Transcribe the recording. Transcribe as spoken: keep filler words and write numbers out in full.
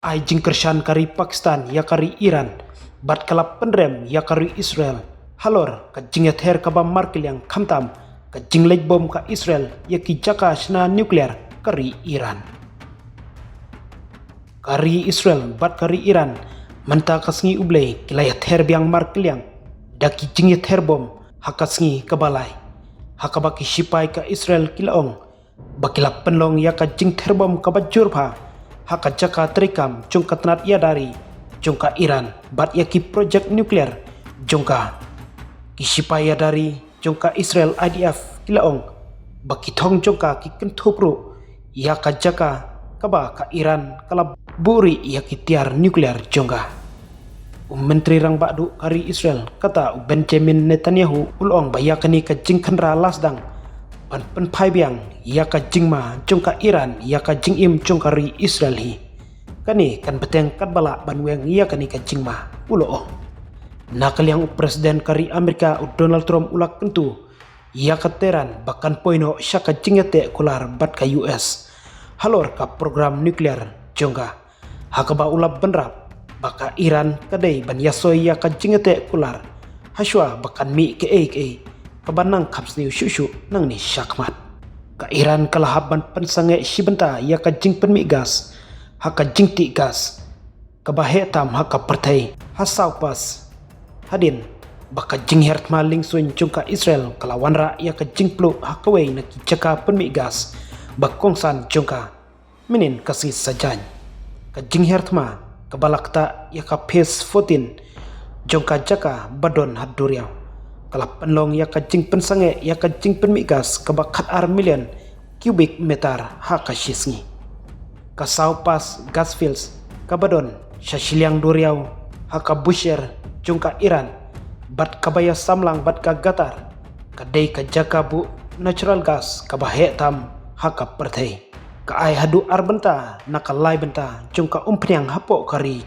Ai jingkyrshan ka ri Pakistan ïa ka ri Iran bad ka la pynrem ïa ka ri Israel halor ka jingïather kaba markylliang khamtam ka jingleit bom ka Israel ïa ki jaka shna nuclear ka ri Iran. Ka ri Israel bad ka ri Iran mynta ka sngi U Blei ki la ïather biang markylliang da ki jingïather bom ha ka sngi kaba lai, ha kaba ki shipai ka Israel ki la ong ba ki la pynlong ïa ka jingther bom kaba jur bha ha ka jaka treikam jong ka tnat ïada ri jong ka Iran bad ïa ki projek nuclear jong ka. Ki shipai ïada ri jong ka Israel, I D F, ki la ong ba ki thong jong ka ki kynthup ruh ïa ka jaka kaba ka Iran ka la buhrieh ïa ki tiar nuclear jong ka. U Myntri Rangbah Duh ka ri Israel, kata u Benjamin Netanyahu, u la ong ba ïa kane ka jingkhynra la sdang ban pynphai biang ïa ka jingma jong ka Iran ïa ka jingim jong ka ri Israel hi. Kane kan bteng katba lah ban weng ïa kane ka jingma, u la ong. Na ka liang u President ka ri Amerika u Donald Trump u la kyntu ïa ka Tehran ba kan poi noh sha ka jingïateh kular bad ka U S halor ka program nuclear jong ka, ha kaba u la bynrap ba ka Iran ka dei ban ïasoi ïa ka jingïateh kular hashwa ba kan mih kaei kaei kaba nang kham sniew shuh shuh nangne shakhmat. Ka Iran ka la hap ban pynsangeh shi bynta ïa ka jingpynmih gas ha ka jingtih gas kaba heh tam ha ka pyrthei ha saw pass, hadien ba ka jinghiar thma lyngsuiñ jong ka Israel ka la wanrah ïa ka jingpluh ha kawei na ki jaka pynmih gas ba kongsan jong ka mynhynnin ka sngi Saitjaiñ. Ka jinghiar thma kaba la ktah ïa ka phase fourteen jong ka jaka ba don ha duriaw ka la pynlong ïa ka jingpynsangeh ïa ka jingpynmih gas kaba khatar million cubic meter ha ka shi sngi. Ka saw pass gas fields kaba don sha shiliang duriaw ha ka Bushehr jong ka Iran bad kaba ïasamlang bad ka Qatar, ka dei ka jaka buh natural gas kaba heh tam ha ka pyrthei. Ka ai haduh ar bynta na ka lai bynta jong ka umphniang hapoh ka ri